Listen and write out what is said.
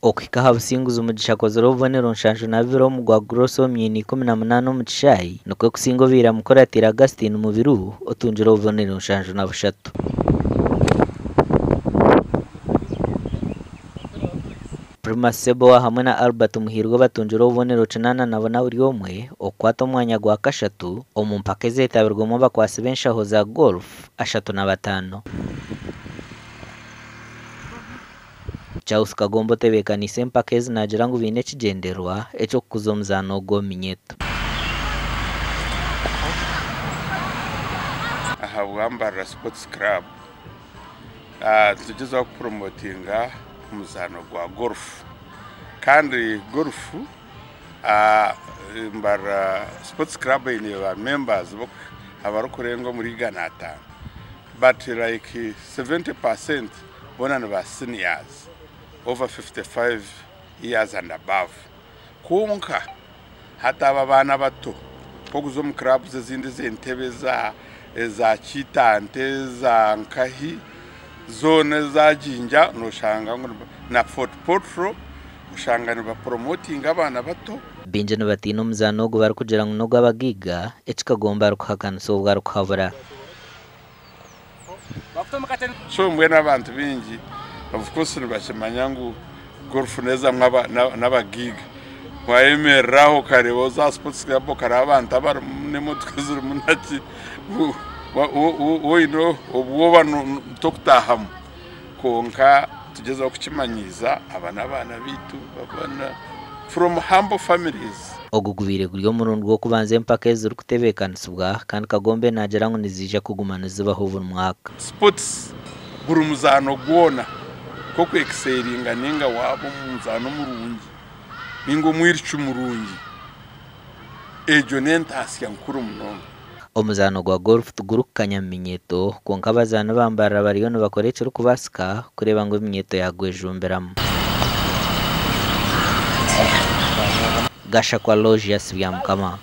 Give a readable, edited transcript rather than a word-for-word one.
Okuhika aha businguzi Mugisha akozire obubonero 72 omu gwa Gross omu myanya 18 omu kishaayi nikwo kusinga obaire amukuratiire Augustine Mubiru otungire obubonero 73. Primus Sebowa hamwe na Albert Muhirwa batungire obubonero 84 buri omwe okukwata omwanya gwa kashatu omu mpaka ezeetabirwemu abakwasi b'enshaho za golf 35. Charles Kagombe otebeekaniise empaka ezi naagira ngu baine ekigyendererwa eky'okukuza omuzaano ogu omu minyeeto. Aha Bwambarara Sports Club nitugyezaho kupromotinga omuzaano gwa golf kandi golf Mbarara Sports Club eine ba members abarikurenga omuri 500 but like 70% boona ni ba seniors over 55 years and above. Kwonka hati aba abaana abato nk'okuza omu clubs ezindi ez'Entebe eza Kitante eza Nkahi zoona eza Jinja noshanga ngu na Fort Portal oshanga nibapromotinga abaana bato. Baingi nibatiina omuzaano ogu barikugira ngu n'ogw'abagaiga, eki Kagombe arikuhakanisa obwo arikuhabura. So mbwenu abantu baingi of course nibakimanya ngu golf nezamu n'abagaiga. Wayemerera aho okareeba oza aha sports club okareeba abantu abarimu n'emotoka ezirimu naki oine obwoba tokutahamu. Kwonka tugyezaho kukimanyiiza aba n'abaana baitu from humble families. Ogu gubaire guri omurundi gw'okubanza empaka ezi zirikutebeekanisibwa kandi Kagombe naagira ngu niziija kuguma nizibaho buri mwaka. Sports buri muzaano gwona nk'okwexcelinga ninga waaba omuzaani omurungi ninga omwiruki murungi egyo n'entaasya nkuru munonga. Omuzaano gwa golf tigurikukanya mu minyeeto kwonka abazaani ba Mbarara bariyo nibakora ekirikubaasika kureeba ngu eminyeeto yaagwejumbiramu. Gashakwa Aloysius Byamukama.